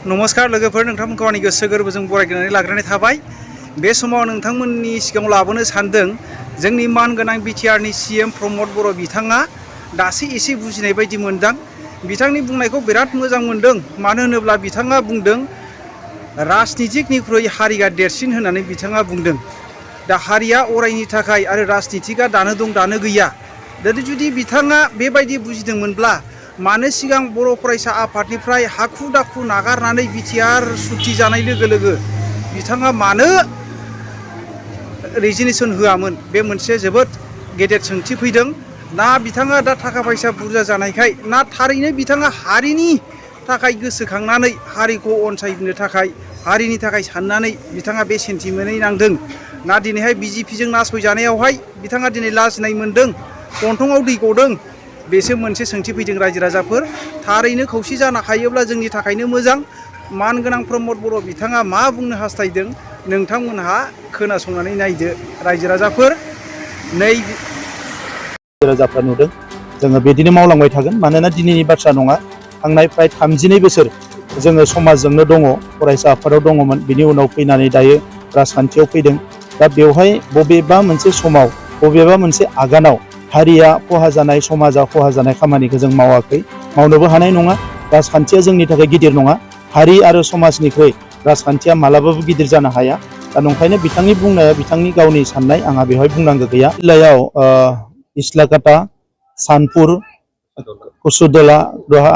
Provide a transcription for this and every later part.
नमस्कार लोगोफोर नोंथांमोनखौ आंनि गोसो गोरबोजों बरायग्रोनानै लाग्रोनाय थाबाय। बे समाव नोंथांमोननि सिगाङाव लाबोनो सानदों जोंनि मानगोनां BTR नि CEM प्रमद बर' बिथाङा दासो एसे बुजिनाय बायदि मोनदां। बिथांनि बुंनायखौ बिराद मोजां मोनदों। मानो होनोब्ला बिथाङा बुंदों राजनिथिकनिख्रुइ हारिया देरसिन होननानै बिथाङा बुंदों। दा हारिया अरायनि थाखाय आरो राजनिथिकआ दानो दं दानो गैया। दा जुदि बिथाङा बेबायदि बुजिदोंमोनब्ला मानो सिगां बर' फरायसा आफादनिफ्राय हाखु दाखु नागारनानै BTR सुक्ति जानाय लोगो लोगो बिथाङा मानो रेजिगनेसन होआमोन? बे मोनसे जोबोद गेदेर सोंथि फैदों। ना बिथाङा दा थाखा फैसा बुरजा जानायखाय ना थारैनो बिथाङा हारिनि थाखाय गोसोखांनानै हारिखौ अनसायनो थाखाय हारिनि थाखाय साननानै बिथाङा बे सेन्टिमेन्टै नांदों ना दिनैहाय BJPजों नासयजानायावहाय बिथाङा दिनै लाजिनाय मोनदों, गन्थङाव दै गदों? बेसो मोनसे सोंथि फैदों रायजो राजाफोर। थारैनो खौसे जानो हायोब्ला जोंनि थाखायनो मोजां। मानगोनां प्रमद बर' बिथाङा मा बुंनो हास्थायदों नोंथांमोनहा खोनासंनानै नायदो रायजो राजाफोर। राजाफ्रा नुदों जोङो बिदिनो मावलांबाय थागोन। मानोना दिनैनि बाथ्रा नङा, थांनाय प्राय 32 बोसोर जोङो समाजजोंनो दङ, फरायसा आफादाव दङमोन, बिनि उनाव फैनानै दायो राजखान्थियाव फैदों। दा बेवहाय बबेबा मोनसे समाव बबेबा मोनसे आगानाव हारिया खहा जानाय, समाजा खहा जानाय खामानिखौ जों मावाखै, मावनोबो हानाय नङा। राजखान्थिया जोंनि थाखाय गिदिर नङा। हारि आरो समाजनिख्रुइ राजखान्थिया मालाबाबो गिदिर जानो हाया। दा नंखायनो बिथांनि बुंनाया बिथांनि गावनि साननाय, आंहा बेवहाय बुंनांगौ गैया। जिल्लायाव इस्लाकाटा, सानपुर, कुसुदला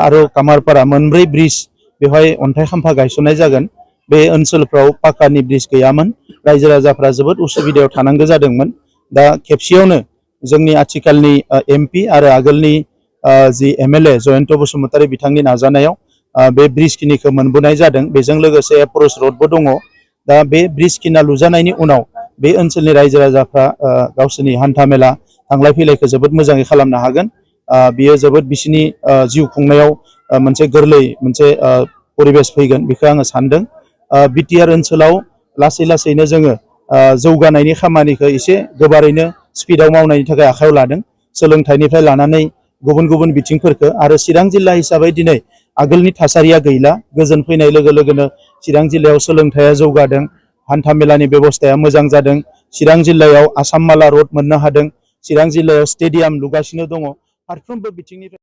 आरो कामारपारा मोनब्रै ब्रिज बेवहाय अन्थाइ खाम्फा गायसननाय जागोन। बे ओनसोलफ्राव पाकानि ब्रिज गैयामोन। रायजो राजाफ्रा जोबोद उसुबिदायाव थानांगौ जादोंमोन। दा खेबसेयावनो जोंनि आथिखालनि MP आरो आगोलनि जि MLA जयन्त बसुमतारी बिथांनि नाजानायाव बे ब्रिज खिनिखौ मोनबोनाय जादों। बेजों लोगोसे एप्रच रडबो दङ। दा बे ब्रिज खिना लुजानायनि उनाव बे ओनसोलनि रायजो राजाफ्रा गावसोरनि हान्था मेला थांलाय फैलायखौ जोबोद मोजाङै खालामनो हागोन। बियो जोबोद बिसिनि जिउ खुंनायाव मोनसे गोरलै मोनसे परिबेस फैगोन, बेखौ आङो सानदों। BTR ओनसोलाव लासै लासैनो जोङो जौगानायनि खामानिखौ एसे गोबारैनो स्पिडआव मावनायनि थाखाय आखायाव लादों। सोलोंथाइनिफ्राय लानानै गुबुन गुबुन बिथिंफोरखौ। आरो चिरां जिल्ला हिसाबै दिनै आगोलनि थासारिया गैला। गोजोन फैनाय लोगो लोगोनो चिरां जिल्लायाव सोलोंथाइया जौगादों, हान्थामेलानि बेबस्थाया मोजां जादों। चिरां जिल्लायाव आसाम माला रड मोननो हादों। चिरां जिल्लायाव स्टेडियाम लुगासिनो दङ। फारफ्रोमबो बिथिंनिफ्राय